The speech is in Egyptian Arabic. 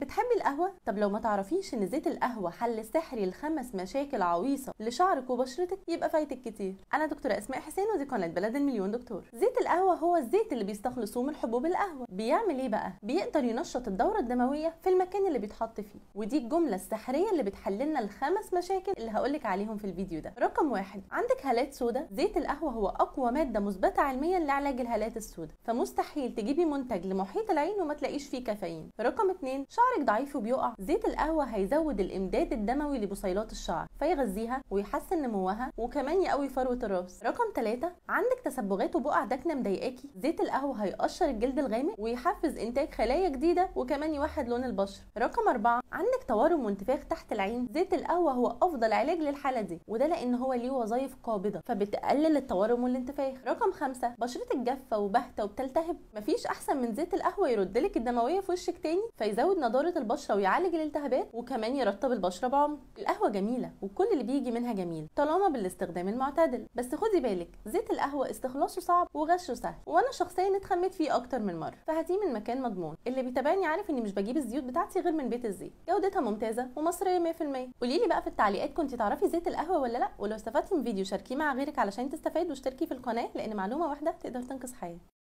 بتحبي القهوة؟ طب لو ما تعرفيش ان زيت القهوة حل سحري لخمس مشاكل عويصة لشعرك وبشرتك يبقى فايتك كتير. انا دكتورة اسماء حسين ودي قناة بلد المليون دكتور. زيت القهوة هو الزيت اللي بيستخلصوه من حبوب القهوة. بيعمل ايه بقى؟ بيقدر ينشط الدورة الدموية في المكان اللي بيتحط فيه، ودي الجملة السحرية اللي بتحل لنا الخمس مشاكل اللي هقولك عليهم في الفيديو ده. رقم 1، عندك هالات سوداء؟ زيت القهوة هو اقوى مادة مثبتة علميا لعلاج الهالات السوداء، فمستحيل تجيبي منتج لمحيط العين وما تلاقيش فيه كافيين. رقم 2، شعرك ضعيف وبيقع؟ زيت القهوة هيزود الإمداد الدموي لبصيلات الشعر فيغذيها ويحسن نموها وكمان يقوي فروة الراس. رقم 3، عندك تسبغات وبقع داكنة مضايقاكي؟ زيت القهوة هيقشر الجلد الغامق ويحفز إنتاج خلايا جديدة وكمان يوحد لون البشرة. رقم 4، عندك تورم وانتفاخ تحت العين؟ زيت القهوة هو أفضل علاج للحالة دي، وده لأن هو ليه وظائف قابضة فبتقلل التورم والانتفاخ. رقم 5، بشرتك جافة وباهتة وبتلتهب؟ مفيش أحسن من زيت القهوة يردلك الدموية في وشك تاني فيزود نضارة البشرة ويعالج الالتهابات وكمان يرطب البشرة بعمق. القهوة جميلة وكل اللي بيجي منها جميل طالما بالاستخدام المعتدل، بس خدي بالك زيت القهوة استخلاصه صعب وغشه سهل، وانا شخصيا اتخميت فيه اكتر من مرة، فهاتيه من مكان مضمون. اللي بيتابعني عارف اني مش بجيب الزيوت بتاعتي غير من بيت الزيت، جودتها ممتازة ومصرية 100%. قولي لي بقى في التعليقات كنت تعرفي زيت القهوة ولا لا، ولو استفدتي من فيديو شاركيه مع غيرك علشان تستفاد، واشتركي في القناة لان معلومة واحدة تقدر تنقذ حياة.